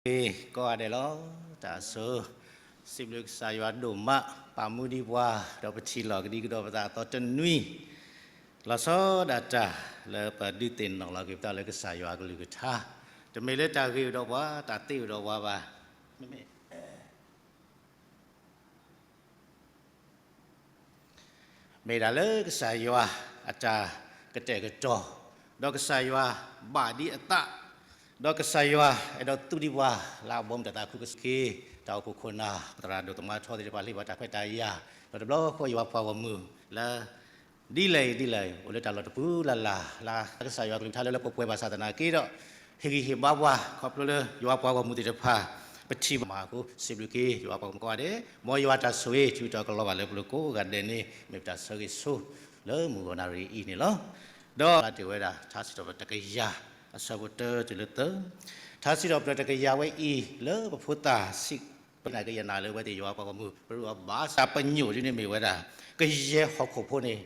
ကိးဂၤဒဲးလီၤ. တၢ်ဆိ စံးဘျုးကစၢ်ယွၤဒိၣ်မး ပာ်မူဒံးပှၤ ဒီးပထံၣ်လိာ်ကဒံကဒီးပသးအသီတနွံ လီၤဆီဒၣ်တၢ်လၢပဒုးသ့ၣ်နီၣ်လီၤက့ၤပသးလၢကစၢ်ယွၤအကလုၢ်ကထါ, တမ့ၢ်လၢတၢ်ဂ့ၤအိၣ်ဒီးပှၤ တၢ်သ့အိၣ်ဒီးပှၤဘၣ်, မ့မ့ၢ် မ့ၢ်ဒၣ်လၢကစၢ်ယွၤအတၢ်ကတဲာ်ကတီၤ, ဒီးကစၢ်ယွၤဘၣ်ဒံးအသး, ဒီးကစၢ်ယွၤအဲၣ်ဒိးသူဒံးပှၤ လၢအဘီမုၢ်တၢ်သးခုကစီၣ်က့ၤ တၢ်အိၣ်ဖှိၣ်ခိၣ်နၢ် ပသရၣ်ဒိၣ်သမါထီသ့ၣ်တဖၣ် ဟ့ၣ်ပှၤတၢ်ခွဲးတၢ်ယာ်, ဒီးတဘျီဃီယွၤပှၤဂီၢ်မုၢ်လၢ ဒ်လဲၣ်ဒ်လဲၣ် အိၣ်လၢတၢ်လီၢ်တပူၤလၢ်လၢ် လၢကစၢ်ယွၤကလုၢ်ကထါလၢလၢပှဲၤပှဲၤဘၣ်ဆၣ်သနာ်က့ဒီး ဟ့ၣ်ဂံၢ်ဟ့ၣ်ဘါပှၤ ခီဖျိလၢယွၤပှၤဂီၢ်မုၢ်သ့ၣ်တဖၣ် ပထံၣ်ဘၣ်မၤအဃိ စံးဘျုးက့ၤယွၤပှၤဂီၢ်မုၢ်ကိးဂၤဒဲး, မ်ယွၤတၢ်ဆိၣ်ဂ့ၤ ထုးထီၣ်ကလီၤဘၣ်လၢပလိၤကိးဂၤဒဲးန့ၣ် မ့ၢ်ပတၢ်ဆၢဂ့ၤဆိ လၢမုၢ်ဂီၤနၣ်ရံၣ်အံၤန့ၣ်လီၤ. ဒီးတ့ၢ်ဝဲဒၣ် ထါစံးထီၣ်ပတြၢၤတကယၤ အဆၢဖိတၢတုၤလၢသၢ, ထါစံးထီၣ်ပတြၢၤတကယၤဝဲအံၤ လၢပဖိသၣ်ဆံး ပနာ်က့ၤယနာ်လၢဝဲသ့ၣ်ယွၤပှၤဂီၢ်မုၢ် ပရူးအီၤဘၣ်ဆၣ်ပညိၣ်ဒ်န့ၣ်မ့ၢ်ဝဲဒၣ် ကယဲၢ်ဟီၣ်ခိၣ်ဖိန့ၣ်,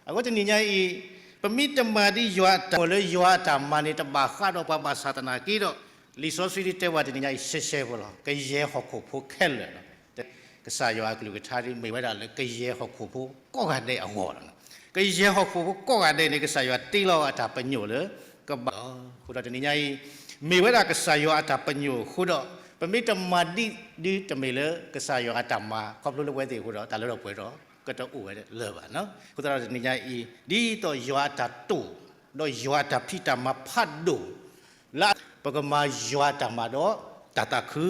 အဃိတနံၤညါအံၤ ပမ့ၢ်တမၤဒ်ယွၤအတၢ် လၢယွၤအတၢ်မၤန့ၣ် တဘၣ်ဃးဒီးပှၤဘၣ်ဆၣ်သနာ်က့ဒီး လံာ်စီဆှံဒ်တဲဝဲတနံၤညါအံၤ ရှဲရှဲဖိလီၤ. ကယဲၢ်ဟီၣ်ခိၣ်ဖိခဲလၢာ်လီၤ. ကစၢ်ယွၤအကလုၢ်ကထါဒ်မ့ၢ်ဝဲဒၣ်လၢကယဲၢ်ဟီၣ်ခိၣ်ဖိကိးဂၤဒဲးအဂီၢ်လီၤ. ကယဲၢ်ဟီၣ်ခိၣ်ဖိကိးဂၤဒဲးန့ၣ် ကစၢ်ယွၤတ့လီၤအတၢ်ပညိၣ်လၢ ကဘၣ်လီၤ. အဃိဒီးတနံၤညါအံၤ မ့ၢ်ဝဲဒၣ်ကစၢ်ယွၤအတၢ်ပညိၣ်အဃိဒီး ပမ့ၢ်တမၤဒ်ဒ်တမ့ၢ်လၢကစၢ်ယွၤအတၢ်မၤ ခီဖျိလၢပဝဲသ့ၣ်အဃိဒီး တၢ်လၢထီၣ်ပှဲၤထီၣ် ကတအိၣ်ဝဲလၢၤဘၣ်. အဃိသတးဒီးတနံၤညါအံၤ ဒ်သိးယွၤအတၢ်တိာ် ဒီးယွၤအတၢ်ဖံးတၢ်မၤဖးဒိၣ် လၢပကမၤယွၤအတၢ်မၤဒီးတၢ်သးခု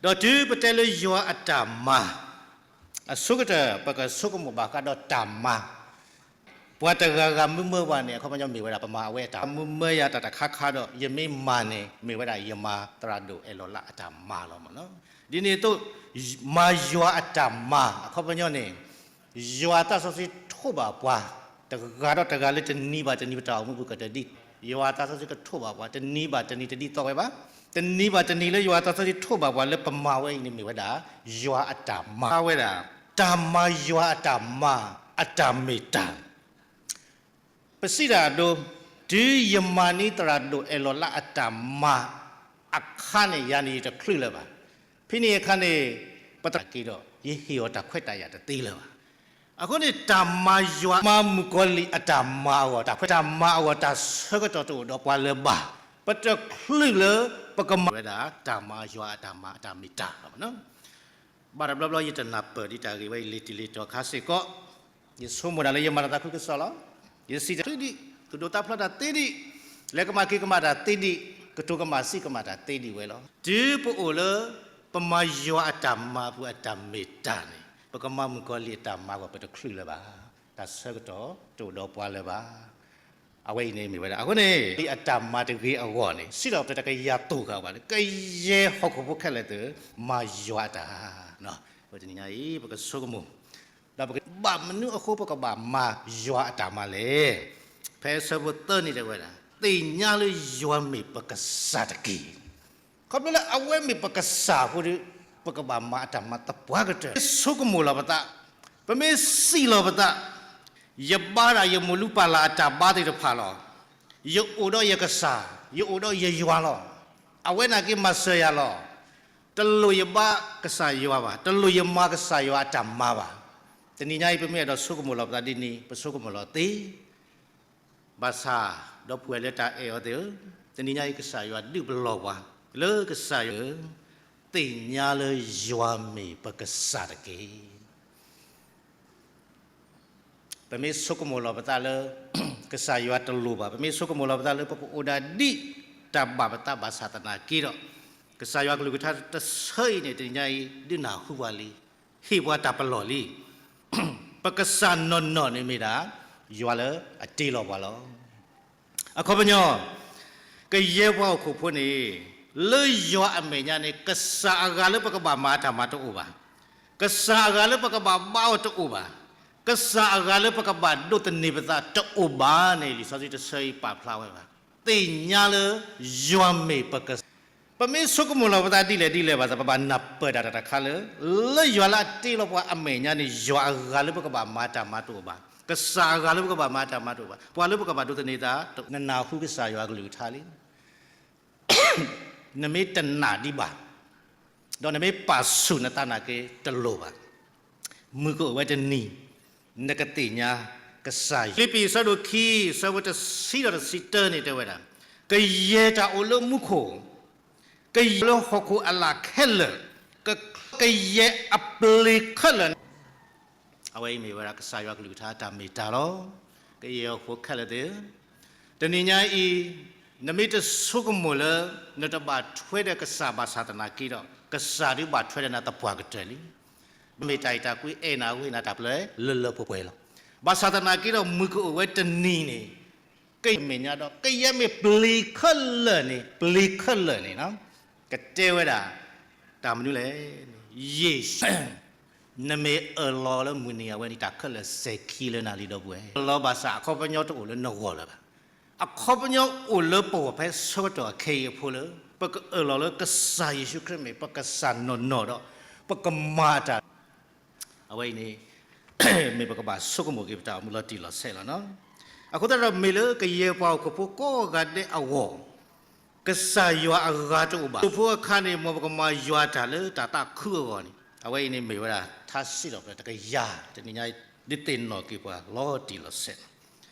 ဒီးတုၤပတဲလၢယွၤအတၢ်မၤ အဆိကတၢၢ် ပကဆိကမိၣ်ဘၣ်ဃးဒီးတၢ်မၤ, ပှၤတဂၤဂၤမုၢ်မၢဝဲန့ၣ် အခီပညီမ့ၢ်ဝဲဒၣ် ပမၤအဝဲအတၢ်မၤ မုၢ်မၢယၤတၢ်တခါခါဒီး ယမ့ၢ်မၤန့ၣ် မ့ၢ်ဝဲဒၣ်ယမၤသရၣ်ဒိၣ်အဲၣ်လီၤလးအတၢ်မၤလီၤမ့ၢ်နီၤ. ဒ်န့ၣ်အသိး မၤယွၤအတၢ်မၤ အခီပညီန့ၣ် ယွၤသးစီဆှံထိးဘၣ်ပှၤ တဂၤဒီးတဂၤလၢတနံၤဘၣ်တနံၤပတၢ်အိၣ်မူပူၤကတဒ်သိး ယွၤသးစီဆှံကထိးဘၣ်ပှၤ တနံၤဘၣ်တနံၤတဒ်သိးဝဲဘၣ်. တနံၤဘၣ်တနံၤလၢယွၤသးစီဆှံထိးဘၣ်ပှၤလၢပမၤဝဲအံၤန့ၣ်မ့ၢ်ဝဲဒၣ် ယွၤအတၢ်မၤဝဲဒၣ် တၢ်မၤယွၤအတၢ်မၤ အတၢ်မ့ၢ်တၢ် ပစံးတၢ်အဒိ တုၤယမၤန့ၢ်သရၣ်ဒိၣ်အဲၣ်လီၤလးအတၢ်မၤအခါန့ၣ် ယၤန့ၣ်ယတချုးလၢၤဘၣ်. ဖဲန့ၣ်အခါန့ၣ် ပသရၣ်က့ၤဒီး ယဟ့ၣ်အီၤတၢ်ခွဲးတၢ်ယာ်တသ့လၢၤဘၣ်. အဃိန့ၣ် တၢ်မၤယွၤ မၤမုၣ်ကီၤလံၢ်အတၢ်မၤအဂီၢ် တၢ်ခွဲးတၢ်မၤအဂီၢ် တၢ်ဆၢကတီၢ်တအိၣ်ဒီးပှၤလၢၤဘၣ်. ပတချုးလၢပကမၤဝဲဒၣ် တၢ်မၤယွၤအတၢ်မၤအတၢ်မ့ၢ်တၢ်လီၤ. ဘၣ်တဘျီဘျီ ယတနၢ်ပၢၢ်ဒံးတၢ်ဂ့ၢ်ဝဲအံၤ လ့ၤတံၢ်လ့ၤတီၤခါစ့ၢ်ကီး, ယဆိကမိၣ်ဒၣ်လၢယမၤတၢ်သးခုကစီၣ်လီၤ. ယစံးတၢ်သ့ဒံး, သူၣ်ဒိၣ်သးဖျိးတၢ်သ့ဒံး, လဲၤကမၣ်က့ၤကမၣ်တၢ်သ့ဒံး, ကတိၤကမၣ်စံးကမၣ်တၢ်သ့ဒံးဝဲလီၤ. တုၤပအိၣ်လၢ ပမၤယွၤအတၢ်မၤအပူၤအတၢ်မ့ၢ်တၢ်န့ၣ် ပကမၤမုၣ်ကီၤလံၢ်အတၢ်မၤအဂီၢ် ပတချုးလၢၤဘၣ်. တၢ်ဆၢကတီၢ်တအိၣ်ဒီးပှၤလၢၤဘၣ်. အဝဲအံၤန့ၣ်မ့ၢ်ဝဲဒၣ် အဃိန့ၣ် အတၢ်မၤတဂ့ၤအဂီၢ်န့ၣ် စံးထီၣ်ပတြၢၤတကယၤသိၣ်ဃာ်ဘၣ်လၢ ကယဲၢ်ဟီၣ်ခိၣ်ဖိခဲလၢာ်သ့ၣ် မၤယွၤအတၢ်, တနံၤညါအံၤ ပကဆိကမိၣ်, ဒီးပကဘၣ်မနုၤအဃိပကဘၣ်မၤယွၤအတၢ်မၤလဲၣ်. ဖဲဆၢဖိသၢန့ၣ်တဲဝဲဒၣ် သ့ၣ်ညါလၢယွၤမ့ၢ်ပကစၢ်တက့ၢ်. ခီဖျိလၢအဝဲမ့ၢ်ပကစၢ်အဃိဒီး ပကဘၣ်မၤအတၢ်မၤသပှၢ်ကတၢၢ် ဆိကမိၣ်လီၤပသး, ပမ့ၢ်စံးလီၤပသး, ယဘါဒၣ်ယမိၢ်လုၢ်ပၢ်လၢ်အတၢ်ဘါသ့ၣ်တဖၣ်လီၤ. ယအိၣ်ဒီးယကစၢ်, ယအိၣ်ဒီးယယွၤလီၤ. အဝဲနာ်က့မၤစၢၤယၤလီၤ. တလိၣ်ယဘါကစၢ်ယွၤဘၣ်, တလိၣ်ယမၤကစၢ်ယွၤအတၢ်မၤဘၣ်. တနံၤညါအံၤ ပမ့ၢ်အဲၣ်ဒိးဆိကမိၣ်လီၤပသးဒ်န့ၣ် ပဆိကမိၣ်လီၤသ့ ဘၣ်ဆၣ် ဒီပုၢ်ဝဲၢ်လၢတၢ်အဲၣ်အီၤသ့ၣ်ဧၢ, တနံၤညါအံၤကစၢ်ယွၤဒုးပလီၢ်ပှၤ လၢကစၢ်ယွၤ သ့ၣ်ညါလၢယွၤမ့ၢ်ပကစၢ်တက့ၢ်. ပမ့ၢ်ဆိကမိၣ်လီၤပသးလၢ ကစၢ်ယွၤတလိၣ်ဘၣ်, ပမ့ၢ်ဆိကမိၣ်လီၤပသးလၢပကအိၣ်ဒၣ်ဒ်တၢ်ဘၣ်ပသးဘၣ်ဆၣ်သနာ်က့ဒီး ကစၢ်ယွၤကလုၢ်ကထါတဆၢအံၤန့ၣ် တနံၤညါအံၤ ဒုးနၢ်ဟူပှၤလံ, ဟ့ၣ်ပှၤတၢ်ပလီၢ်လံ. ပကစၢ်နီၢ်နီၢ်န့ၣ်မ့ၢ်ဒၣ် ယွၤလၢအတ့လီၤပှၤလီၤ. အခီပညီ ကယဲၢ်ပှၤဟီၣ်ခိၣ်ဖိန့ၣ် လၢယွၤအမဲာ်ညါန့ၣ် ကစၢ်အဂၤလၢပကဘၣ်မၤအတၢ်မၤတအိၣ်ဘၣ်. ကစၢ်အဂၤလၢပကဘၣ်ဘါအီၤတအိၣ်ဘၣ်. ကစၢ်အဂၤလၢပကဘၣ်ဒိးသန့ၤပသးတအိၣ်ဘၣ်န့ၣ် လံာ်စီဆှံတဆၢအံၤပာ်ဖျါဝဲဘၣ်. သ့ၣ်ညါလၢယွၤမ့ၢ်ပကစၢ် ပမ့ၢ်ဆိကမိၣ်လီၤပသးဒ်လဲၣ်ဒ်လဲၣ်ဘၣ်ဆၣ် ပဘၣ်နၢ်ပၢၢ်တၢ်တခါလၢ လၢယွၤလၢအတ့လီၤပှၤအမဲာ်ညါန့ၣ် ယွၤအဂၤလၢပကဘၣ်မၤတၢ်မၤတအိၣ်ဘၣ်. ကစၢ်အဂၤလၢပကဘၣ်မၤတၢ်မၤတအိၣ်ဘၣ်. ပှၤလၢပကဘၣ်ဒိးသန့ၤသး နနၢ်ဟူကစၢ်ယွၤအကလုၢ်ကထါလံ. နမ့ၢ်တနာ်ဒံးဘၣ်, ဒီးနမ့ၢ်ပာ်ဆူၣ်နသးနာ်က့တလိၤဘၣ်. မုၢ်ကအိၣ်ဝဲတနံၤ, နကသ့ၣ်ညါကစၢ်ယွၤ. ဖံလံးပံၤ အဆၢဒိၣ်ခံ အဆၢဖိတဆံဒီးတဆံတၢန့ၣ်တဲဝဲဒၣ်, ကယဲၢ်တၢ်အိၣ်လၢမူခိၣ်, ကယဲၢ်လၢဟီၣ်ခိၣ်အလၢ်ခဲလၢာ်, ကယဲၢ်အပျ့ၤခဲလၢာ်န့ၣ် အဝဲအံၤမ့ၢ်ဝဲဒၣ်ကစၢ်ယွၤကလုၢ်ကထါအတၢ်မ့ၢ်တၢ်လီၤ. ကယဲၢ်ဟီၣ်ခိၣ်ခဲလၢာ်သ့ၣ်ဧၢ, တနံၤညါအံၤ, နမ့ၢ်တဆိကမိၣ်လၢ နတဘၣ်ထွဲဒီးကစၢ်ဘၣ်ဆၣ်သနာ်က့ဒီး ကစၢ်ဒုးဘၣ်ထွဲဒီးနၤသပှၢ်ကတၢၢ်လံ. မ့ၢ်တၢ်အံၤတၢ်ကွံအဲၣ်နၤအဃိ နၤတၢ်ပျဲလၢလၢပှဲၤပှဲၤလီၤ. ဘၣ်ဆၣ်သနာ်က့ဒီး မုၢ်ကအိၣ်ဝဲတနံၤန့ၣ်, ကယဲၢ်မဲာ်ညါဒီး ကယဲၢ်မ့ၢ်ပျ့ၤခဲလၢာ်န့ၣ်, ပျ့ၤခဲလၢာ်န့ၣ်, ကတဲဝဲဒၣ် တၢ်မနုၤလဲၣ်, ယ့ၣ်ၡူး နမ့ၢ်အၢၣ်လီၤလၢမုၢ်နံၤအဝဲန့ၣ် တၢ်ခဲလၢာ်စဲၤခံလၢနၤလံ ဒီပုၢ်ဝဲၢ်, အၢၣ်လီၤဘၣ်ဆၣ်အခီပညီတအိၣ်လၢနဂီၢ်လၢၤဘၣ်. အခီပညီအိၣ်လၢပဂီၢ်ဖဲဆၢကတီၢ်အခဲအံၤအဖိလၢ ပကအၢၣ်လီၤလၢကစၢ်ယ့ၣ်ၡူးခရံာ်မ့ၢ်ပကစၢ်နီၢ်နီၢ်ဒီး ပကမၤတၢ် အဝဲအံၤန့ၣ် မ့ၢ်ပကဘၣ်ဆိကမိၣ်က့ၤပတၢ်အိၣ်မူလီၤတံၢ်လီၤဆဲးလီၤနီၤ. အဃိသတးဒီးမ့ၢ်လၢကယဲၢ်ပှၤဟီၣ်ခိၣ်ဖိကိးဂၤဒဲးအဂီၢ် ကစၢ်ယွၤအဂၤတအိၣ်ဘၣ်. ဟီၣ်ခိၣ်ဖိအခါန့ၣ် မ်ပကမၤယွၤတၢ်လၢတၢ်သးခုအဂီၢ်န့ၣ် အဝဲအံၤန့ၣ်မ့ၢ်ဝဲဒၣ် ထါစံးထီၣ်ပတြၢၤတကယၤ တနံၤညါအံၤ ဒုးသ့ၣ်နီၣ်က့ၤပှၤလီၤတံၢ်လီၤဆဲးလီၤ.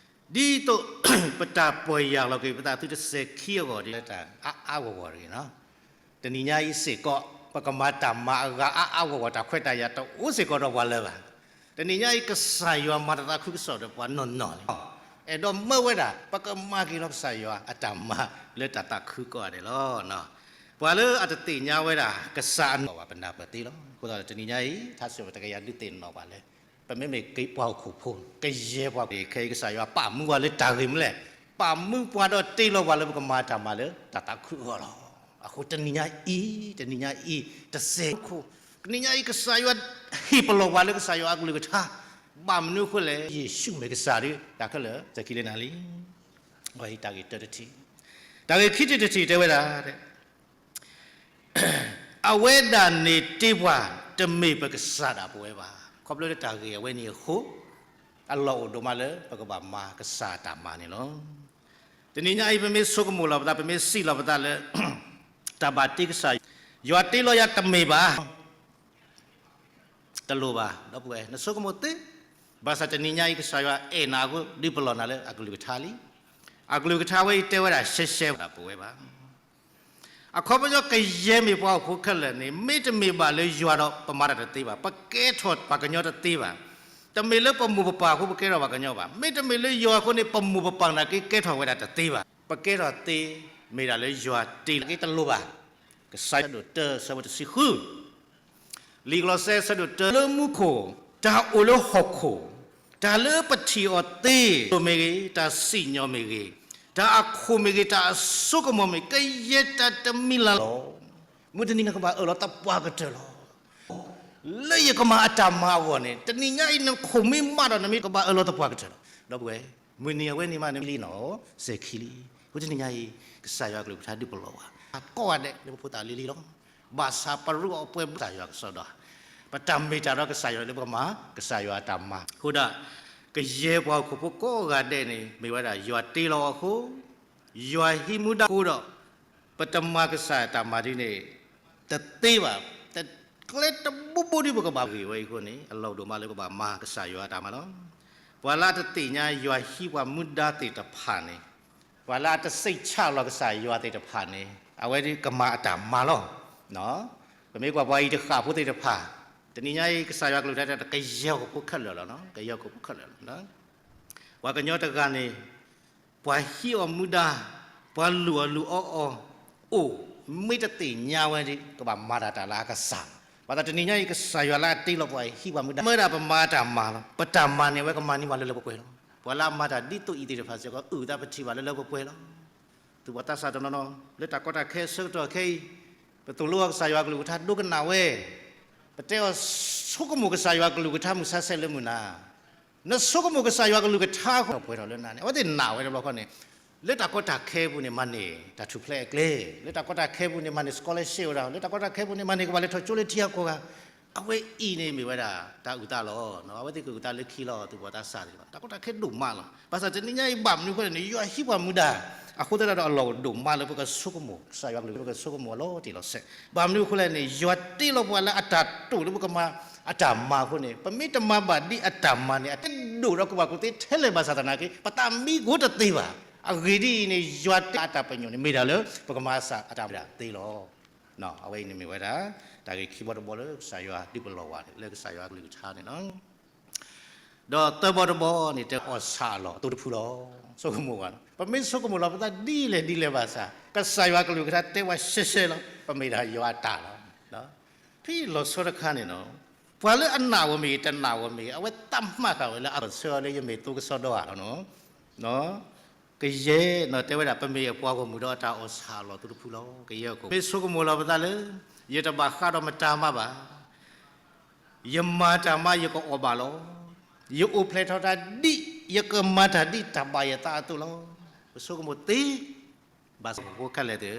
ဒ်သိး ပတၢ်ပီၢ်ယၢ်လီၤက့ၤပသးသုတစဲၤခံအဂီၢ်ဒီး တၢ်အါအါဂီၢ်ဂီၢ်တဂ့ၤနီၤ. တနံၤညါအံၤစ့ၢ်ကီး ပကမၤတၢ်မၤအဂၤအါအါဂီၢ်ဂီၢ် တၢ်ခွဲးတၢ်ယာ်တအိၣ်စ့ၢ်ကီးဒီးပှၤလၢၤဘၣ်. တနံၤညါအံၤ ကစၢ်ယွၤမၤတၢ်သးခုကစီၣ်ဒီးပှၤနီၢ်နီၢ်လံ. အဲၣ်ဒိးမၢဝဲဒၣ် ပကမၤက့ၤလီၤကစၢ်ယွၤအတၢ်မၤလၢတၢ်သးခုကိးဂၤဒဲးလီၤ. ပှၤလၢအတသ့ၣ်ညါဝဲဒၣ် ကစၢ်အနီၢ်ဘၣ်ပနၢ်ပၢၢ်သ့လီၤ. အဃိသတးဒီးတနံၤညါအံၤ ထါစံးထီၣ်ပတြၢၤတကယၤဒုးသ့ၣ်နီၣ်ပှၤလၢ ပမ့မ့ၢ်က့ၤပှၤဟီၣ်ခိၣ်ဖိ ကယဲၢ်ပှၤဟီၣ်ခိၣ်ဖိ ခဲအံၤကစၢ်ယွၤပာ်မူပှၤလၢတၢ်ဂ့ၢ်မနုၤလဲၣ်, ပာ်မူပှၤဒီးတ့လီၤပှၤလၢပကမၤတၢ်မၤလၢတၢ်သးခုအဂီၢ်လီၤ. အဃိတနံၤညါအံၤ, တနံၤညါအံၤ, တစဲးခိၣ်, တနံၤညါအံၤ ကစၢ်ယွၤဟ့ၣ်ပလီၢ်ပှၤလၢကစၢ်ယွၤအကလုၢ်ကထါ, ဘၣ်မနုၤအဃိလဲၣ်, ယ့ၣ်ၡူးမ့ၢ်ကစၢ်ဒီး တၢ်ခဲလၢာ်စဲၤခံလၢနၤလံ. အဝဲအံၤတၢ်ဂ့ၢ်တၢတထံၣ်, တၢ်ဂ့ၢ်ခံထံၣ်တထံၣ်တဲဝဲဒၣ် အဝဲဒၣ်န့ၣ်တ့ပှၤ တမ့ၢ်ပကစၢ်ဒၣ်ပဝဲဘၣ်. ခီဖျိလၢတၢ်ဂ့ၢ်အဝဲန့ၣ်အဃိ, အလီၢ်အိၣ်ဒိၣ်မးလၢပကဘၣ်မၤကစၢ်အတၢ်မၤန့ၣ်လီၤ. တနံၤညါအံၤ ပမ့ၢ်ဆိကမိၣ်လီၤပသး ပမ့ၢ်စံးလီၤပသးလၢ တၢ်ဘၣ်တ့ကစၢ်, ယွၤတ့လီၤယၤတမ့ၢ်ဘၣ် တလိၣ်ဘၣ် ဒီပုၢ်ဝဲၢ် နဆိကမိၣ်သ့, ဘၣ်ဆၣ်တနံၤညါအံၤ ကစၢ်ယွၤအဲၣ်နၤအဃိ ဒုးပလီၢ်နၤလၢအကလုၢ်ကထါလံ. အကလုၢ်ကထါဝဲအံၤတဲဝဲဒၣ်ရှဲရှဲဝဲဒၣ်ပဝဲဘၣ်. အခီပညီကယဲၢ်မ့ၢ်ပှၤဟီၣ်ခိၣ်ဖိခဲလၢာ်န့ၣ် မ့တမ့ၢ်ဘၣ်လၢယွၤဒီးပမၤတၢ်တသ့ဘၣ်, ပကဲထီၣ်ပှၤကညီတသ့ဘၣ်. တမ့ၢ်လၢပမိၢ်ပပၢ်အဃိပကဲထီၣ်ပှၤကညီဘၣ်. မ့တမ့ၢ်လၢယွၤအဃိန့ၣ် ပမိၢ်ပပၢ်နာ်က့ကဲထီၣ်ဝဲဒၣ်တသ့ဘၣ်. ပကဲထီၣ်သ့ မ့ၢ်ဒၣ်လၢယွၤတ့လီၤက့ၤတလိၣ်ဘၣ်. ကစၢ်ယွၤဒိၣ်တၢ ဆၢဖိတဆံဃု လံာ်ကလီးစဲ ဆၢဒိၣ်တၢ လၢမူခိၣ်, တၢ်အိၣ်လၢဟီၣ်ခိၣ်, တၢ်လၢပထံၣ်အီၤသ့, မ့ၢ်ဂ့ၤ, တၢ်စံၣ်ညီၣ်မ့ၢ်ဂ့ၤ, တၢ်အခိၣ်မ့ၢ်ဂ့ၤ, တၢ်အစိကမီၤမ့ၢ်ဂ့ၤ, ကယဲၢ်တၢ်တမံၤလၢ်လၢ်လီၤ. မုၢ်တနံၤနကဘၣ်အၢၣ်လီၤသပှၢ်ကတၢၢ်လီၤ. လၢယကမၤအတၢ်မၤအဂီၢ်န့ၣ် တနံၤညါအံၤ နခိၣ်မ့ၢ်မးဒီး နမ့ၢ်ကဘၣ်အၢၣ်လီၤသပှၢ်ကတၢၢ်လီၤ. ဒီပုၢ်ဝဲၢ်, မုၢ်နံၤအဝဲန့ၣ်မး နမ့ၢ်လံနီၤ စဲၤခံလံ. အဃိတနံၤညါအံၤ ကစၢ်ယွၤအကလုၢ်ကထါဒုးပလီၢ်ဝဲ ကိးဂၤဒဲးလၢပဖိသၣ်လံၤလံၤလီၤ. ဘၣ်ဆၣ်ပရူးအပှဲၤဘၣ်ကစၢ်ယွၤကစီဒီ, ပတၢ်မ့ၢ်တၢ်ဒီးကစၢ်ယွၤလၢပကမၤ ကစၢ်ယွၤအတၢ်မၤ. အဃိဒီး ကယဲၢ်ပှၤဟီၣ်ခိၣ်ဖိကိးဂၤဒဲးန့ၣ် မ့ၢ်ဝဲဒၣ်ယွၤတ့လီၤအီၤအဃိ, ယွၤဟံးမူဒါအဃိဒီး ပတမၤကစၢ်တၢ်မၤဒ်န့ၣ် တသ့ဘၣ်. တကျဲတဘိဘိဒီးပကဘၣ်ဂ့ၤဝဲအံၤအဃိန့ၣ် အလီၢ်ဒိၣ်မးလၢပဘၣ်မၤကစၢ်ယွၤအတၢ်မၤလီၤ. ပှၤလၢအတသ့ၣ်ညါယွၤဟံးပှၤမူဒါသ့ၣ်တဖၣ်န့ၣ်, ပှၤလၢအတစိတ်ချလီၤကစၢ်ယွၤသ့ၣ်တဖၣ်န့ၣ် အဝဲဒၣ်ကမၤအတၢ်မၤလီၤ. ပမ့ၢ်ကွၢ်ပှၤအံၤတဃၣ်ဖိသ့ၣ်တဖၣ်, တနံၤညါအံၤ ကစၢ်ယွၤကလုၢ်ကထါတဲ ကယဲၢ်ဟီၣ်ခိၣ်ဖိခဲလၢာ်လီၤ. ကယဲၢ်ဟီၣ်ခိၣ်ဖိခဲလၢာ်လီၤ. ပှၤကညီတဂၤန့ၣ် ပှၤဟံးအီၤမူဒါ, ပှၤလုၢ်အီၣ်လုၢ်အီအီၤအိၣ်, မ့ၢ်တသ့ၣ်ညါဝဲဒီး ကဘၣ်မၤတၢ်တၢ်လၢအကစၢ်လီၤ. ဘၣ်ဆၣ်တနံၤညါအံၤ ကစၢ်ယွၤလၢအတ့လီၤပှၤဟံးပှၤမူဒါ မ့ၢ်ဒၣ်ပမၤတၢ်မၤလီၤ. ပတၢ်မၤန့ၣ် အဝဲကမၤန့ၢ်ပှၤလၢလၢပှဲၤပှဲၤလီၤ. ပှၤလၢအမၤတၢ်ဒ်သိးအံၤသ့ၣ်တဖၣ်စ့ၢ်ကီး အုၣ်သးပထံၣ်ဘၣ်လၢလၢပှဲၤပှဲၤလီၤ. သူၣ်ဘီၣ်သးစၢ်တနီၤနီၤ လၢတၢ်ကီတၢ်ခဲအဆၢကတီၢ်ခဲအံၤ, ပသိၣ်လိအီၤကစၢ်ယွၤကလုၢ်ကထါဒိကနၣ်ဝဲ, ပတဲအီၤဆိကမိၣ်ကစၢ်ယွၤကလုၢ်ကထါမုၢ်ဆါဆဲးလၢမုၢ်နၤ နဆိကမိၣ်ကစၢ်ယွၤကလုၢ်ကထါအဃိ ပှဲၤထီၣ်လၢနၤန့ၣ် အဝဲသ့ၣ်နာ်ဝဲတဘျီဃီန့ၣ်, လၢတၢ်ကီတၢ်ခဲအပူၤန့ၣ် မၤန့ၢ်တၢ်ထူၣ်ဖျဲးအကျဲ, လၢတၢ်ကီတၢ်ခဲအပူၤန့ၣ် မၤန့ၢ် scholarship ဝဲဒၣ်, လၢတၢ်ကီတၢ်ခဲအပူၤန့ၣ် မၤန့ၢ်ကဘၣ်လဲၤထီၣ်ကၠိလၢထံဂၤကီၢ်ဂၤ, အဝဲအံၤန့ၣ်မ့ၢ်ဝဲဒၣ် တၢ်အုၣ်သးလီၤ. အဝဲသ့ၣ်ကအုၣ်သးလၢခံလီၤ သူၣ်ဘီၣ်သးစၢ်သ့ၣ်တဖၣ် တၢ်ကီတၢ်ခဲဒိၣ်မးလီၤ. ဘၣ်ဆၣ်တနံၤညါအံၤဘၣ်မနုၤအဃိန့ၣ် ယွၤဟံးပှၤမူဒါ အဃိသတးဒီးအလီၢ်ဒိၣ်မးလၢပကဆိကမိၣ် ကစၢ်ယွၤကလုၢ် ပကဆိကမိၣ်အလီၤတံၢ်လီၤဆဲး. ဘၣ်မနုၤအဃိလဲၣ်န့ၣ် ယွၤတ့လီၤပှၤလၢအတၢ်တိာ်လၢပကမၤအတၢ်မၤအဃိန့ၣ် ပမ့ၢ်တမၤဘၣ်ဒ်အတၢ်မၤန့ၣ် အတဒိၣ်ဒီးကဘၣ်ကူၣ်သ့ထဲလဲၣ်ဘၣ်ဆၣ်သနာ်က့ ပတၢ်မံကအိၣ်တသ့ဘၣ်. အဂ့ၢ်ဒ်အံၤန့ၣ် ယွၤတ့အတၢ်ပညိၣ်န့ၣ် မ့ၢ်တၢ်လၢ ပကမၤစၢ်အတၢ်မၤသ့လီၤ. အဝဲအံၤန့ၣ်မ့ၢ်ဝဲဒၣ် တၢ်ဂ့ၢ်ခံဘီတဘီလၢကစၢ်ယွၤဒုးပလီၢ်ဝဲလၢကစၢ်ယွၤကလုၢ်ကထါန့ၣ်လီၤ. ဒီးသၢဘီတဘီန့ၣ် တဲအီၣ်ဆၣ်အလီၢ်အသိတဖုလီၤ. ဆိကမိၣ်ဘၣ်နီၤ ပမ့ၢ်ဆိကမိၣ်လီၤပသးဒ်လဲၣ်ဒ်လဲၣ်ဘၣ်ဆၣ် ကစၢ်ယွၤကလုၢ်ကထါတဲဝဲရှဲရှဲလီၤ ပမ့ၢ်ဒၣ်ယွၤအတၢ်လီၤ. ဖဲလီၤဆီတခါန့ၣ်နီၤ ပှၤလၢအနာ်ဝဲမ့ၢ်ဂ့ၤ တနာ်ဝဲမ့ၢ်ဂ့ၤ အဝဲသးမၤဃာ်ဝဲလၢအလီၢ်ဆၢအီၤလၢယမ့ၢ်သိကစီဒီဧါလီၤနီၤ. ကယဲၢ်နီၤ တဲဝဲဒၣ် ပမ့ၢ်အပှၤဂီၢ်မုၢ်ဒီးအတၢ်အီၣ်ဆၣ်အလီၢ်အသိတဖုလီၤ. ကယဲၢ်အခိၣ် မ့ၢ်ဆိကမိၣ်လီၤပသးလၢ ယတဘၣ်ဃးဒီးမတၤမးဘၣ် ယမၤတၢ်မၤယကအီၣ်ဘၣ်လီၤ. ယအိၣ်ဖျဲၣ်ထီၣ်တၢ်ဒ် ယကမၤတၢ်ဒ်တၢ်ဘၣ်ယသးအသိးလီၤ. ပဆိကမိၣ်သ့ ဘၣ်ဆၣ်ဖိခဲလၢာ်သ့ၣ်ဧၢ,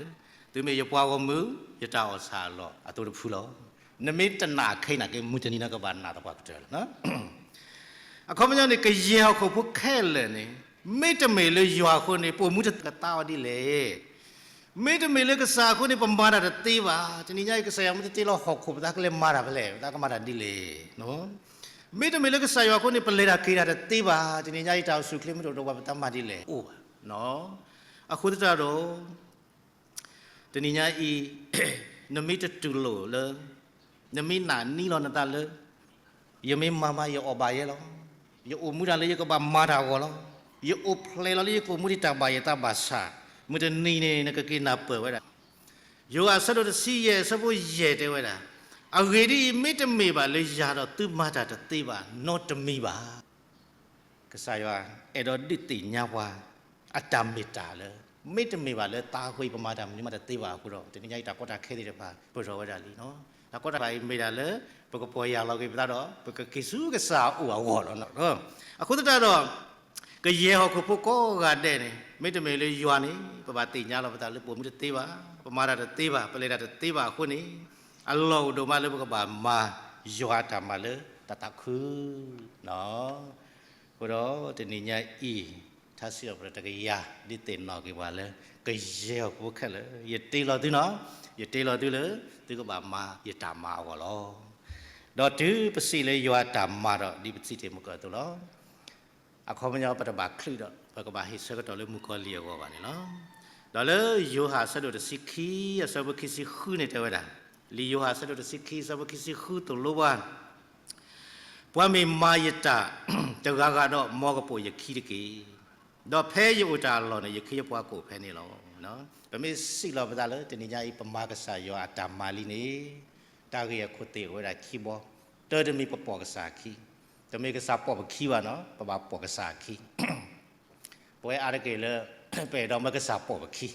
သုမ့ၢ်ယပှၤဂီၢ်မုၢ် ယတၢ်အီၣ်ဆၣ်အလီၢ်အသိတဖုလီၤ. နမ့ၢ်တနာ်ခဲအံၤနာ်က့ မုၢ်တနံၤန့ၣ်ကဘၣ်နာ်သပှၢ်ကတၢၢ်လီၤ. အခီပညီန့ၣ် ကယဲၢ်ဟီၣ်ခိၣ်ဖိခဲလၢာ်န့ၣ် မ့တမ့ၢ်လၢယွၤအဃိန့ၣ် ပအိၣ်မူတသးအီၤဒ်လဲၣ်. မ့တမ့ၢ်လၢကစၢ်အဃိန့ၣ် ပမၤတၢ်တသ့ဘၣ်. တနံၤညါအံၤ ကစၢ်ယွၤမ့ၢ်တတ့လီၤဟီၣ်ခိၣ် ပသးကလဲၤမၤတၢ်ဖဲလဲၣ်, ပသးကမၤတၢ်ဒ်လဲၣ်. မ့တမ့ၢ်လၢကစၢ်ယွၤအဃိန့ၣ် ပလဲၤတၢ်က့ၤတၢ်တသ့ဘၣ်. တနံၤညါအံၤ တၢ်အိၣ်ဆူၣ်အိၣ်ချ့မ့ၢ်တအိၣ်ဒီးပှၤ ပသးမၤဒ်လဲၣ်. အိၣ်ဘၣ်. အဃိသတးဒီး တနံၤညါအံၤ နမ့ၢ်တတူၢ်လိာ်လၢ နမ့ၢ်နာ်န့ၢ်လီၤနသးလၢ ယမ့ၢ်မၤမၤယအီၣ်ဘၣ်ယဲလီၤ. ယအိၣ်မူတၢ်လၢယကဘၣ်မၤတၢ်အဂီၢ်လီၤ. ယအိၣ်ဖျဲၣ်လီၤလၢယကအိၣ်မူဒ်တၢ်ဘၣ်ယသးဘၣ်ဆၣ် မုၢ်တနံၤန့ၣ် နကက့ၤနၢ်ပၢၢ်ဝဲဒၣ် ယိၤဟၣ်အဆၢဒိၣ်တဆံယဲၢ်အဆၢဖိယဲၢ်တဲဝဲဒၣ်, အဂ့ၢ်ဒ်အံၤ, မ့တမ့ၢ်ဘၣ်လၢယၤဒီးသုမၤတၢ်တသ့ဘၣ်နီတမံၤဘၣ်. ကစၢ်ယွၤအဲၣ်ဒိးဒုးသ့ၣ်ညါပှၤ အတၢ်မ့ၢ်တၢ်လၢ မ့တမ့ၢ်ဘၣ်လၢသးအဃိအံၤ ပမၤတၢ်မနုၤမးတသ့ဘၣ်အဃိဒီး တနံၤညါအံၤ တၢ်ကီတၢ်ခဲသ့ၣ်တဖၣ် ပၢၢ်ထီၣ်ဝဲဒၣ်လံနီၤ. တၢ်ကီတၢ်ခဲအံၤမ့ၢ်ဒၣ်လၢ ပကပီၢ်ယၢ်လီၤက့ၤပသးဒီး ပကက့ၤဆူကစၢ်အအိၣ်အဂီၢ်လီၤ. အဃိသတးဒီး ကယဲၢ်ဟီၣ်ခိၣ်ဖိကိးဂၤဒဲးန့ၣ် မ့တမ့ၢ်လၢယွၤန့ၣ် ပဘၣ်သ့ၣ်ညါလီၤပသးလၢပအိၣ်မူတသ့ဘၣ်, ပမၤတၢ်တသ့ဘၣ်, ပလဲၤတၢ်တသ့ဘၣ်အဃိန့ၣ် အလီၢ်အိၣ်ဒိၣ်မးလၢပကဘၣ်မၤယွၤအတၢ်မၤလၢတၢ်သးခု အဃိဒီးတနံၤညါအံၤ ထါစံးထီၣ်ပတြၢၤတကယၤ ဒ်သ့ၣ်နီၣ်က့ၤပှၤလၢ ကယဲၢ်ဟီၣ်ခိၣ်ဖိခဲလၢာ် ယတ့လီၤသုနီၤ, ယတ့လီၤသုလၢ သုကဘၣ်မၤယတၢ်မၤအဂီၢ်လီၤ. ဒီးတုၤပစံးလၢယွၤအတၢ်မၤဒီး ဒ်ပစံးတ့ၢ်မုၢ်ကၢၢ်အသိးလီၤ. အခီပညီပတဘၣ်ချုးဒီး ပကဘၣ်ဟ့ၣ်ဆၢကတီၢ်လၢမုၣ်ကီၤလံၢ်အဂီၢ်ဘၣ်န့ၣ်လီၤ. ဒီးလၢယိၤဟၣ်အဆၢဒိၣ်တဆံခံ အဆၢဖိခံဆံဃုန့ၣ်တဲဝဲဒၣ်, လံာ်ယိၤဟၣ်အဆၢဒိၣ်တဆံခံ အဆၢဖိခံဆံဃုသိၣ်လိပှၤ ပှၤမ့ၢ်မၤယတၢ်တဂၤဂၤဒီး မ်ကပိာ်ယခံတက့ၢ်. ဒီးဖဲယအိၣ်တၢ်အလီၢ်န့ၣ် ယခ့ယပှၤကအိၣ်ဖဲန့ၣ်လီၤ. ပမ့ၢ်စံးလီၤပသးလၢ တနံၤညါအံၤ ပမၤကစၢ်ယွၤအတၢ်မၤလံန့ၣ် တၢ်ဂ့ၢ်အခိၣ်သ့ၣ်အိၣ်ဝဲဒၣ်ခံဘီ, တၢတမံၤပပိာ်ကစၢ်အခံ, တမ့ၢ်ကစၢ်ပိာ်ပခံဘၣ်နီၤ, ပဘၣ်ပိာ်ကစၢ်အခံ ပဝဲအါတက့ၢ်လၢ ပအဲၣ်ဒိးမၢကစၢ်ပိာ်ပခံ,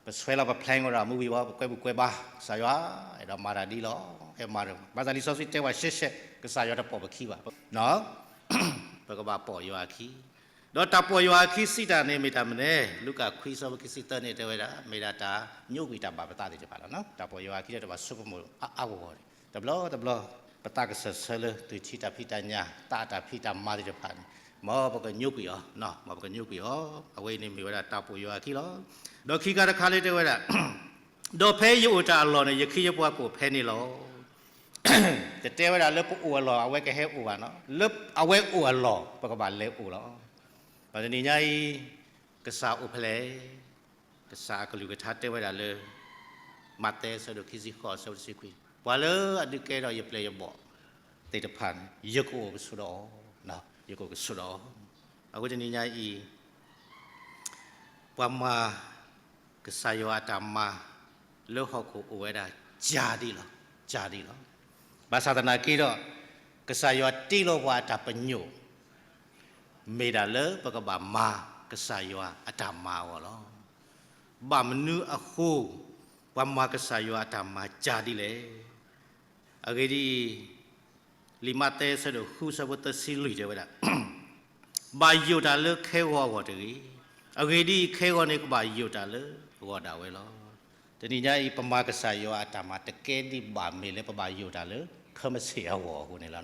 ပဆွဲလီၤပ plan ဝဲဒီး မုၢ်ဝံၤဝဲ ပကွဲမုၢ်ကွဲဘါ, ကစၢ်ယွၤ အဲၣ်ဒိးမၤတၢ်ဒ်လီၤ, ဟဲမၤတၢ်, ဘၣ်ဆၣ်လံာ်စီဆှံတဲဝဲရှဲရှဲ ကစၢ်ယွၤတပိာ်ပခံဘၣ်, ပကဘၣ်ပိာ်ယွၤအခံ, ဒီးတၢ်ပိာ်ယွၤအခံစံးတၢ်န့ၣ်မ့ၢ်တၢ်မနုၤလဲၣ်, လူၤကၣ်ခွံအဆၢဖိခံဆံသၢန့ၣ်တဲဝဲဒၣ် မ့ၢ်ဒၣ်တၢ်ညိကွံာ်တၢ်ဘၣ်ပသးသ့ၣ်တဖၣ်လီၤ. တၢ်ပိာ်ယွၤအခံဒီးတဘၣ်ဆိကမိၣ်အါအါဂီၢ်ဂီၢ်န့ၣ် တဘျီတဘျီ ပသးကစၢၢ်ဆၢလၢ သုးထံတၢ်ဖံးတၢ်ညၣ် သးအတၢ်ဖံးတၢ်မၤသ့ၣ်တဖၣ်န့ၣ် မ်ပကညိကွံာ်အီၤ, မ်ပကညိကွံာ်အီၤ, အဝဲအံၤန့ၣ်မ့ၢ်ဝဲဒၣ်တၢ်ပိာ်ယွၤအခံလီၤ. ဒီးခံခါတခါလၢတဲဝဲဒၣ် ဒီးဖဲယအိၣ်တၢ်အလီၢ်န့ၣ် ယခ့ယပှၤကအိၣ်ဖဲန့ၣ်လီၤ. တတဲဝဲဒၣ်လၢပအိၣ်အလီၢ် အဝဲကဟဲအိၣ်ဘၣ်နီၤ, လၢအဝဲအိၣ်အလီၢ် ပကဘၣ်လဲၤအိၣ်လီၤ. ဒီးတနံၤညါအံၤ ကစၢ်အိၣ်ဖဲလဲၣ်, ကစၢ်အကလုၢ်ကထါတဲဝဲဒၣ်လၢ မးသဲအဆၢဒိၣ်ခံဆံဃိးအဆၢဖိတဆံခွံ, ပှၤလၢအဒုးကဲထီၣ်ယပျဲၢ်ယဘီၣ်သ့ၣ်တဖၣ်န့ၣ် ယကအိၣ်ကဆိးဒီးအီၤ, ယကအိၣ်ကဆိးဒီးအီၤ. အဃိတနံၤညါအံၤ ပှၤမၤကစၢ်ယွၤအတၢ်မၤ လၢဟီၣ်ခိၣ်အိၣ်ဝဲဒၣ် ကၢ်ဒံးလီၤ, ကၢ်ဒံးလီၤ. ဘၣ်ဆၣ်သနာ်က့ဒီး ကစၢ်ယွၤတ့လီၤပှၤအတၢ်ပညိၣ် မ့ၢ်ဒၣ်လၢပကဘၣ်မၤကစၢ်ယွၤအတၢ်မၤအဂီၢ်လီၤ. ဘၣ်မနုၤအဃိ ပှၤမၤကစၢ်ယွၤအတၢ်မၤကၢ်ဒ်လဲၣ်. အဂ့ၢ်ဒ်အံၤ, လံာ်မးသဲအဆၢဒိၣ်ဃု အဆၢဖိသၢဆံလွံၢ်တဲဝဲဒၣ် ဘၣ်ယိၣ်တၢ်လၢခဲဂီၤအဂီၢ်တဂ့ၤ. အဂ့ၢ်ဒ်အံၤ, ခဲဂီၤန့ၣ်ကဘၣ်ယိၣ်တၢ်လၢဂီၤဒၣ်ဝဲလီၤ. တနံၤညါအံၤ ပမၤကစၢ်ယွၤအတၢ်မၤတကဲဒံးဘၣ် မ့ၢ်လၢပဘၣ်ယိၣ်တၢ်လၢ ခဲမုၢ်ဆ့ၣ်အဂီၢ်အဃိန့ၣ်လီၤ.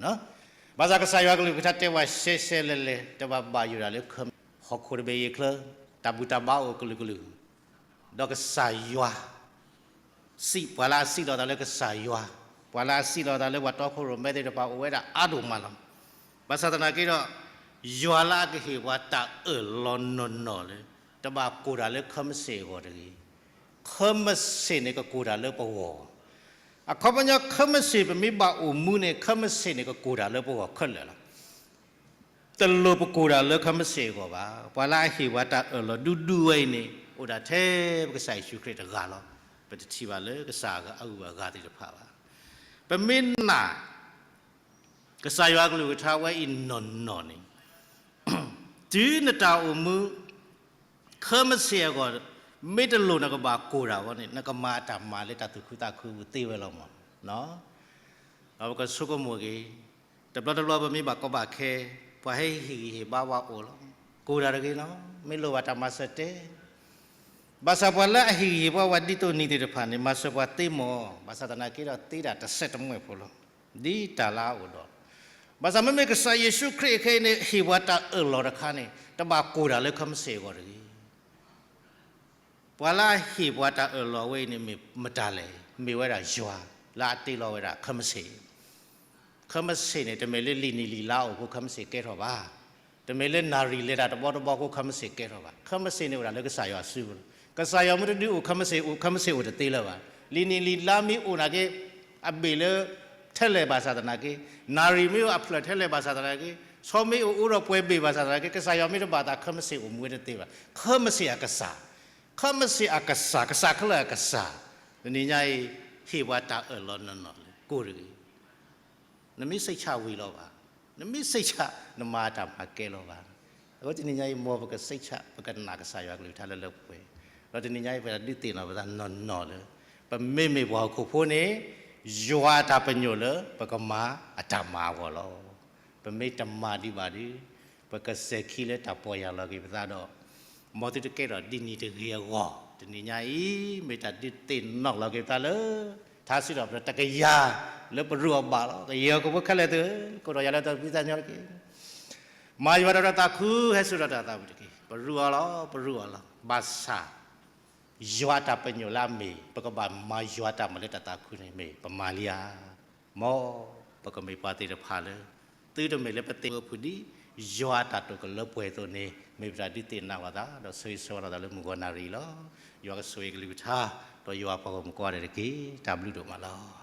ဘၣ်ဆၣ်ကစၢ်ယွၤကလုၢ်ကထါတဲဝဲရှဲရှဲလဲၤလဲၤ တဘၣ်ဘၣ်ယိၣ်တၢ်လၢခဲမုၢ်ဆ့ၣ်, ဟီၣ်ခိၣ်တဘ့ၣ်အံၤအချၢ တၢ်ဘူၣ်တၢ်ဘါအိၣ်ကလုာ်ကလုာ်, ဒီးကစၢ်ယွၤ စံးပှၤလၢအစံးလီၤသးလၢကစၢ်ယွၤ, ပှၤလၢအစံးလီၤသးလၢပှၤတီခိၣ်ရိၣ်မဲသ့ၣ်တဖၣ်အိၣ်ဝဲဒၣ်အါဒိၣ်မးလီၤ. ဘၣ်ဆၣ်သနာ်က့ဒီး ယွၤလၢအကဟ့ၣ်ပှၤတၢ်အၢၣ်လီၤနီၢ်နီၢ်လၢ တဘၣ်ကိၢ်တၢ်လၢခၢမစ့ၣ်အဂီၢ်တဂ့ၤ. ခၢမစ့ၣ်န့ၣ်ကကိၢ်တၢ်လၢပဂီၢ်, အခီပညီခၢမစ့ၣ်ပမ့ၢ်ဘၣ်အိၣ်မူန့ၣ် ခၢမစ့ၣ်န့ၣ်ကကိၢ်တၢ်လၢပဂီၢ်ခဲလၢာ်လီၤ. တလိၣ်ပကိၢ်တၢ်လၢခၢမစ့ၣ်အဂီၢ်ဘၣ်. ပှၤလၢအဟ့ၣ်ပှၤတၢ်အၢၣ်လီၤဒူဒူဝဲအံၤန့ၣ် အိၣ်ဒၣ်ထဲပကစၢ်ယ့ၣ်ၡူးခရံာ်တဂၤလီၤ. ပတထံၣ်ဘၣ်လၢကစၢ်အဂၤအဂုၤအဂၤသ့ၣ်တဖၣ်ဘၣ်. ပမ့ၢ်နာ် ကစၢ်ယွၤအကလုၢ်ကထါဝဲအံၤနီၢ်နီၢ်န့ၣ် တုၤနတၢ်အိၣ်မူ ခၢမစ့ၣ်အဂီၢ် မ့ၢ်တလိၣ်နကဘၣ်ကိၢ်တၢ်အဂီၢ်န့ၣ် နကမၤတၢ်မၤလၢတၢ်သူၣ်ခုသးခုပူၤသ့ဝဲလီၤမး. ဒီးပကဆိကမိၣ်က့ၤ, တဘျီတဘျီပမ့ၢ်ဘၣ်ကီဘၣ်ခဲ, ပှၤဟဲဟ့ၣ်ဂံၢ်ဟ့ၣ်ဘါဝဲအိၣ်လီၤ. ကိၢ်တၢ်တဂ့ၤလီၤ. မ့ၢ်လိၣ်ဘၣ်တၢ်မၤစၢၤတဲ ဘၣ်ဆၣ်ပှၤလၢအဟ့ၣ်ဂံၢ်ဟ့ၣ်ဘါဝဲဒ်သိးနံၤသ့ၣ်တဖၣ်န့ၣ် မၤစၢၤပှၤသ့မး, ဘၣ်ဆၣ်သနာ်က့ဒီးသ့တၢ်တစဲးတမှဲၣ်ဖိလီၤ. ဒ်တၢ်လၢအအိၣ်ဒီး, ဘၣ်ဆၣ်မ့မ့ၢ်ကစၢ်ယ့ၣ်ၡူးခရံာ်ခဲအံၤန့ၣ် ဟ့ၣ်ပှၤတၢ်အၢၣ်လီၤတခါန့ၣ် တဘၣ်ကိၢ်တၢ်လၢခၢမစ့ၣ်အဂီၢ်တဂ့ၤ. ပှၤလၢအဟ့ၣ်ပှၤတၢ်အၢၣ်လီၤဝဲအံၤန့ၣ် မ့ၢ်မတၤလဲၣ်, မ့ၢ်ဝဲဒၣ်ယွၤလၢအတ့လီၤဝဲဒၣ်ခၢမစ့ၣ် ခၢမစ့ၣ်န့ၣ် တမ့ၢ်လၢလံာ်နံၣ်လံာ်လါအိၣ်အဃိခၢမစ့ၣ်ကဲထီၣ်ဘၣ်. တမ့ၢ်လၢနၣ်ရံၣ်လဲၤတၢ်တဘီတဘီအဃိခၢမစ့ၣ်ကဲထီၣ်ဘၣ်. ခၢမစ့ၣ်န့ၣ်အိၣ်ဒၣ်လၢကစၢ်ယွၤအစုပူၤလီၤ. ကစၢ်ယွၤမ့ၢ်တဒုးအိၣ်ခၢမစ့ၣ်အိၣ် ခၢမစ့ၣ်အိၣ်တသ့လၢၤဘၣ်. လံာ်နံၣ်လံာ်လါမ့ၢ်အိၣ်နာ်က့ အဘ့ၣ်လၢ ထဲလဲၣ်ဘၣ်ဆၣ်သနာ်က့, နၣ်ရံၣ်မ့ၢ်အိၣ်အဖျၢၣ်ထဲလဲၣ်ဘၣ်ဆၣ်သနာ်က့, ဆီမ့ၢ်အိၣ်အိၣ်ဒီးပှဲၤဘ့ၣ်ဘၣ်ဆၣ်သနာ်က့, ကစၢ်ယွၤမ့ၢ်တဘၣ်သးခၢမစ့ၣ်အိၣ်မူဝဲတသ့ဘၣ်. ခၢမစ့ၣ်အကစၢ်, ခၢမစ့ၣ်အကစၢ်, ကစၢ်ခဲလၢာ်အကစၢ်, တနံၤညါအံၤ ဟ့ၣ်ပှၤတၢ်အၢၣ်လီၤနီၢ်နီၢ်လၢကိၢ်တဂ့ၤ. နမ့ၢ်စိတ်ချဝံၤလီၤဘၣ်, နမ့ၢ်စိတ်ချ နမၤတၢ်မၤကဲလီၤဘၣ်. အဃိတနံၤညါအံၤ မ်ပကစိတ်ချ ပကနာ်ကစၢ်ယွၤကလုၢ်ကထါလၢလၢပှဲၤပှဲၤ, ဒီးတနံၤညါအံၤ ပဒုးသ့ၣ်နီၣ်ပသးနီၢ်နီၢ်လၢ ပမ့မ့ၢ်ပှၤဟီၣ်ခိၣ်ဖိန့ၣ် ယွၤအတၢ်ပညိၣ်လၢပကမၤအတၢ်မၤအဂီၢ်လီၤ. ပမ့ၢ်တမၤဒံးဘၣ်ဒီး ပကစဲၤခံလၢတၢ်ပီၢ်ယၢ်လီၤက့ၤပသးဒီး မ်သုတကဲထီၣ်ဒ်န့ၣ်တဂ့ၤအဂီၢ်, တနံၤညါအံၤ မ့ၢ်တၢ်ဒုးသ့ၣ်နီၣ်လီၤက့ၤပသးလၢ ထါစံးထီၣ်ပတြၢၤတကယၤလၢပရူးအီၤဘၣ်လီၤ. ကယဲၢ်ဟီၣ်ခိၣ်ဖိခဲလၢာ်သ့ၣ်ဧၢ, ကိးထီၣ်ယၤလၢတၢ်သူၣ်ဖှံသးညီတက့ၢ်. မၤယွၤဒီးတၢ်သးခု ဟဲစိာ်ဒီးတၢ်သးဝံၣ်တက့ၢ်. ပရူးအီၤလီၤ, ပရူးအီၤလီၤ. ဘၣ်ဆၣ် ယွၤအတၢ်ပညိၣ်လၢအမ့ၢ် ပကဘၣ်မၤယွၤတၢ်မၤလၢတၢ်သးခုန့ၣ်မ့ၢ် ပမၤလံဧါ. မ်ပကမ့ၢ်ပှၤသ့ၣ်တဖၣ်လၢ သုတမ့ၢ်လၢပသ့ၣ်ဝဲဖုးဒ် ယွၤအတၢ်တိာ်ကလၢပှဲၤအသိးန့ၣ် မ့ၢ်ပတၢ်ဒုးသ့ၣ်နီၣ်ပသး ဒီးဆိၣ်ဂ့ၤဆၢဝါလိာ်သးလၢမုၢ်ဂီၤနၣ်ရံၣ်လီၤ. ယွၤကဆိၣ်ဂ့ၤကလုၢ်ကထါ ဒီးယွၤပှၤဂီၢ်မုၢ်ကိးဂၤဒဲးတက့ၢ်. တၢ်ဘျုးဒိၣ်မးလီၤ.